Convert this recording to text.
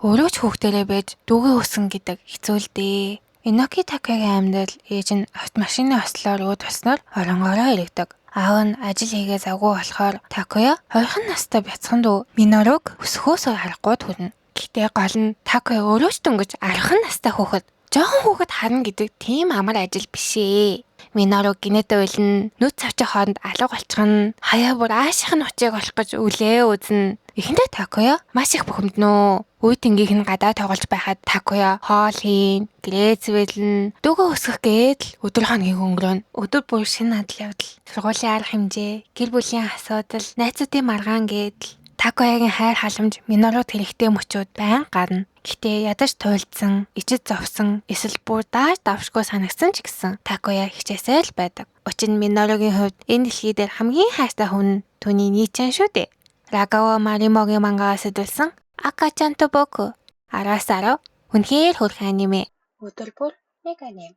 Өөрөө ч хүүхдэрээ байж дүүгээ өсгөн гэдэг хэцүү л дээ. Иноки Такуягийн амьдрал ээж нь автомашины ослоор үүд болсноор оронгороо эргэдэг. Аав нь ажил хийгээ завгүй болохоор Такуя 2 настай бяцхан дүү Миноруг өсөхөөс аргагүй төрнө. Гэхдээ гол нь Такуя өөрөө ч дөнгөж 10 настай хүүхэд. Жоохон хүүхэд харна гэдэг тийм амар ажил биш ээ. Минору гинэтэ уйлна, нүд цавчих хооронд алга болчихно. Хаяа бүр ааших нь учийг олох гэж үлээ үзнэ. Эхэндээ Такуя маш их бухимднөө. Үе тэнгийнх нь гадаа тоглож байхад Такуя хоол хийн, гэрээ цэвэрлэн, дүүгээ өсгөх гээд л өдөр хоногийг өнгөрөөнө. Өдөр бүр шинэ адал явдал, сургуулийн арга хэмжээ, гэр бүлийн асуудал, найзуудын маргаан гээд л Такуягийн хайр халамж Миноруд хэрэгтэй мөчүүд байнга гарна. Гэхдээ ядаж туйлдсан, ичид зовсон, эсвэл бүр дааж давшгүй санагдсан ч гэсэн Такуя хичээсэй л байдаг. Учир нь Миноругийн хувьд энэ дэлхий дээр хамгийн хайртай хүн нь түүний нийчэн шүү дээ. Рагава Маримогийн мангаас сэдвэлсэн Акачан то Боку 10-аас 10, үнэхээр хөөрхөн аниме. Өдөр бүр нэг аниме.